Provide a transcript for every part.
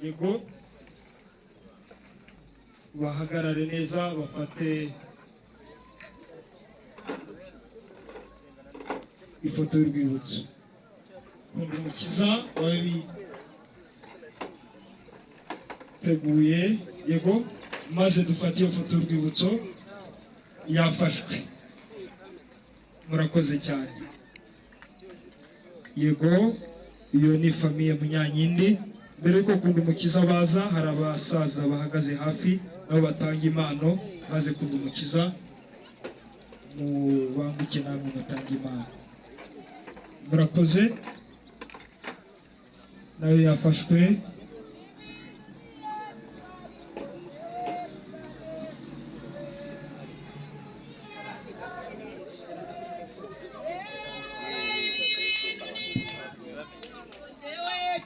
Yego, bahagarare neza bafate ifoto y'urwibutso. Kunda Umukiza babe biteguye. Yego, maze dufate iyo foto y'urwibutso yafashwe. Murakoze cyane. Yego, iyo ni famille Munyankindi. Mbere yuko Kunda Umukiza baza, hari abasaza bahagaze hafi nabo batanga impano, maze Kunda Umukiza mubanguke namwe mutanga impano. Murakoze, nayo yafashwe.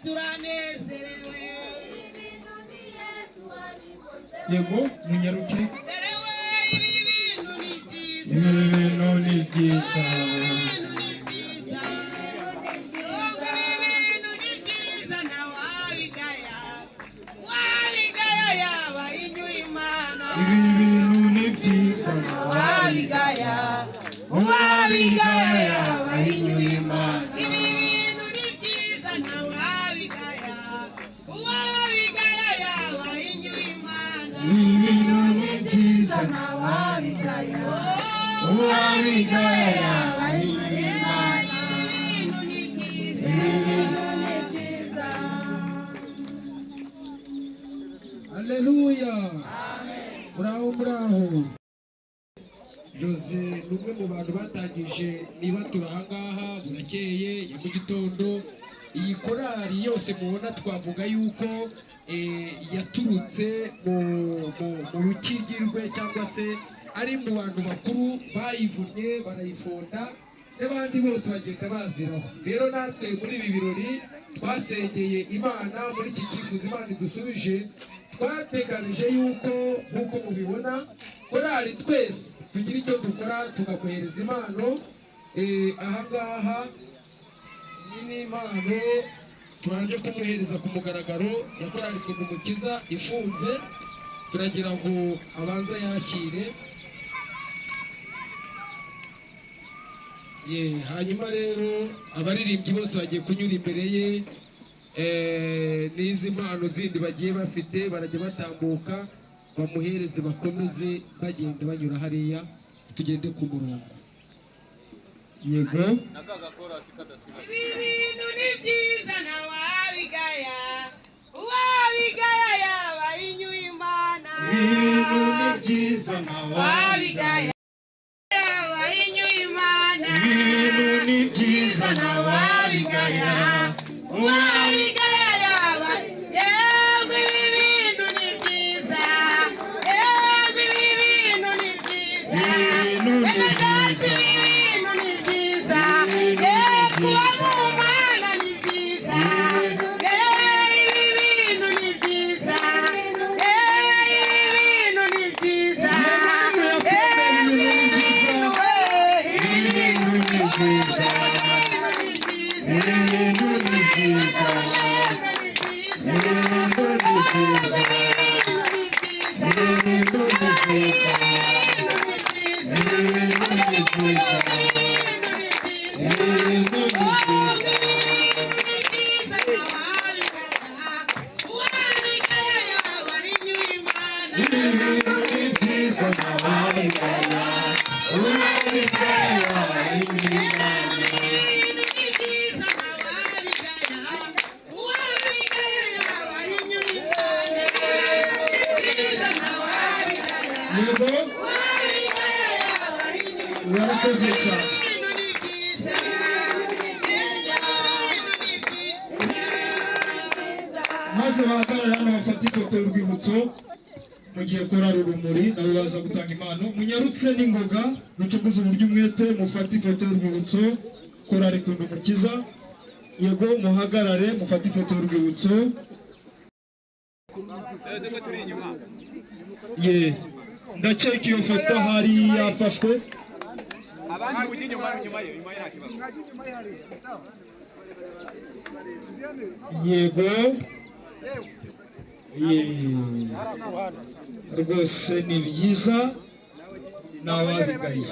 Turanezerewe. Yego, munyaruke. Ibi bintu ni byiza. Ibi bintu ni byiza. Ibintu ni byiza. Ibi bintu ni byiza, ntawabigaya. Wabigaya yaba inyuye Imana. Ibi bintu ni byiza. Wabigaya. Uwabigaya yaba inyuye Imana. Ibi bintu ni byiza, ntawabigaya. Uwabigaya yaba inyuye Imana. Ibi bintu ni byiza, ntawabigaya. Uwabigaya yaba inyuye Imana. Ibintu ni byiza. Ibi bintu ni byiza. Haleluya! Muraho, muraho. Jose ni umwe mu bantu batangije nibatura ahangaha burakeye ya mu gitondo. Iyi korali yose mubona twavuga yuko yaturutse mu rukigi rwe, cyangwa se ari mu bantu bakuru bayivunnye barayifonda, n'abandi bose bagenda baziraho. Rero natwe muri ibi birori twasengeye Imana muri iki cyifuzo Imana idusubije, twateganije yuko nk'uko mubibona korali twese tugira icyo dukora tugakohereza impano. Ahangaha iyi ni impano tubanje kumuhereza ku mugaragaro ya korali Kunda Umukiza ifunze, turagira ngo abanze yakire. Ye, hanyuma rero abaririmbyi bose bagiye kunyura imbere ye, n'izi mpano zindi bagiye bafite barajya batambuka bamuhereze, bakomeze bagenda banyura hariya, tugende ku murongo. Yego. Ibi bintu ni byiza, ntawabigaya. Uwabigaya yaba inyuye Imana. Ibintu ni byiza, ntawabigaya. Uwabigaya yaba inyuye Imana. Ibintu ni byiza, ntawabigaya. Uwabigaya yaba. Yego, ibi bintu ni byiza. Yego, ibi bintu ni byiza. Ibintu ni Bene data, byiza. ibi bintu ni byiza. Ibintu ni Yego, kuba byiza. mu Mana ni byiza. Ibi bintu ni byiza. Ibi bintu ni byiza. Ibintu ni byiza. Ibintu ni byiza. Ibintu ni byiza. Ibintu ni byiza. Ibintu ni byiza. Ibintu ni byiza. Ibintu ni byiza, ntawabigaya. Uwabigaya inyuma. Yego, warakoze cyane. Maze bahagarare hano bafate ifoto y'urwibutso mu gihe korali Urumuri nabo baza gutanga impano. Munyarutse n'ingoga, mucukuze uburyo umwete, mufate ifoto y'urwibutso. Korali Kunda Umukiza, yego, muhagarare mufate ifoto y'urwibutso. Ye, ndakeka iyo foto hari yafashwe. Abandi mujye inyuma, inyuma ye, inyuma ye nta kibazo. Yego. Yeee. Rwose ni byiza n'ababigaye.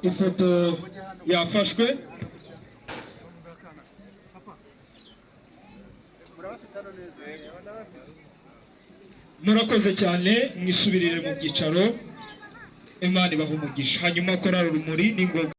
Ifoto yafashwe. Murakoze cyane, mwisubirire mu byicaro. Imana ibaha umugisha. Hanyuma korari Urumuri n'ingoga.